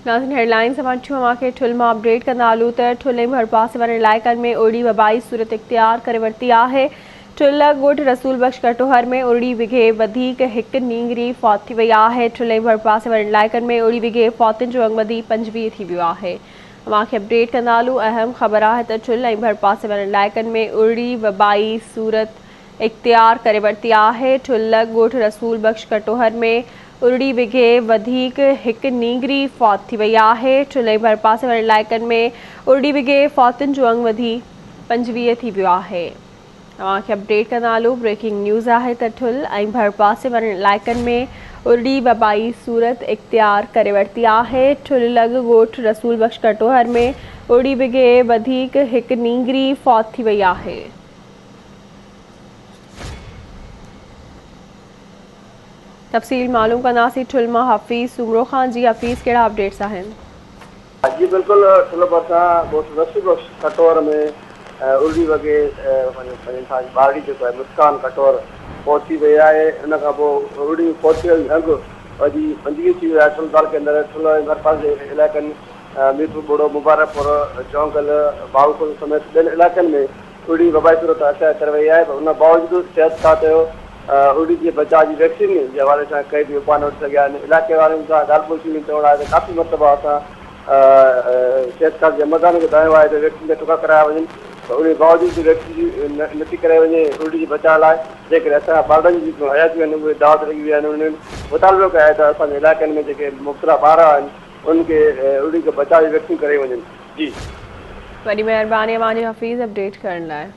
ناظرين هيڊلائنز اوهان ڏٺيون اوهان کي ٺل مان اپڊيٽ ڪندا هلون ته ٺل ۽ ڀرپاسي وارن علائقن ۾ ارڙي وبائي صورت اختيار ڪري ورتي آهي ٺل ڳوٺ رسول بخش ڪٽوهر ۾ ارڙي وگهي وڌيڪ هڪ نينگري فوت ٿي وئي آهي ٺل ۽ ڀرپاسي وارن علائقن ۾ ارڙي وگهي فوتين جو انگ وڌي 25 ٿي ويو آهي اوهان کي اپڊيٽ ڪندا هلون اهم خبر آهي ته ٺل ۽ ڀرپاسي وارن علائقن ۾ ارڙي وبائي صورت اختيار ڪري ورتي آهي. ٺل لڳ ڳوٺ رسول بخش ڪٽوهر ۾ ارڙي وگهي وڌيڪ هڪ نينگري فوت ٿي وئي آهي. ٺل ۽ ڀرپاسي وارن علائقن ۾ ارڙي وگهي فوتين جو انگ وڌي 25 ٿي ويو آهي. اوهان کي اپڊيٽ ڪندا هلون بريڪنگ نيوز آهي ته ٺل ۽ ڀرپاسي وارن علائقن ۾ ارڙي وبائي صورت اختيار ڪري ورتي آهي. ٺل لڳ ڳوٺ رسول بخش ڪٽوهر ۾ ارڙي وگهي وڌيڪ هڪ نينگري فوت ٿي وئي آهي. تفصيل معلوم ڪنداسين ٺل مان حفيظ سومرو خان جي حفيظ ڪهڙا اپڊيٽس آهن. جي بلڪل ٺل ڀرسان ڳوٺ رسول بخش ڪٽوهر ۾ ارڙي وڳي پنهنجي ٻارڙي جيڪو آهي مسڪان ڪٽوهر فوت ٿي وئي آهي ان کان پوء ارڙي ۾ فوت ٿيل انگ وڌي 25 ٿي ويو آهي ٺل تعلقي اندر ٺل ۽ ڀرپاسي جي علائقن ميرپور ٻوڙو مبارڪپور جونگل باهوڪل سميت ٻين علائقن ۾ ارڙي وبائي صورت اختيار ڪري وئي آهي پر ان باوجود صحت کاتو ارڙي جي بچاء جي ويڪسين جي حوالي سان ڪي به اپاء نه وٺي سگهيا آهن. علائقي وارن سان ڳالهه ٻولهه ٿيندي چوڻ آهي ته ڪافي مرتبا اسان صحت کاتي جي عملدارن کي دانهيو آهي ته ويڪسين جا ٽڪا ڪرايا وڃن پر ان باوجود به ويڪسين جي نٿي ڪرائي وڃي ارڙي جي بچاء لاء جنهن ڪري اسان جا ٻارڙن جون جيڪيون حياتيون آهن اهي داء تي لڳي ويون آهن انهن مطالبو ڪيو آهي ته اسان جي علائقن ۾ جيڪي مبتلا ٻار آهن انهن کي ارڙي کان بچاء جي ويڪسين ڪرائي وڃن جي. وڏي مهرباني اوهان جي حفيظ اپڊيٽ ڪرڻ لاء.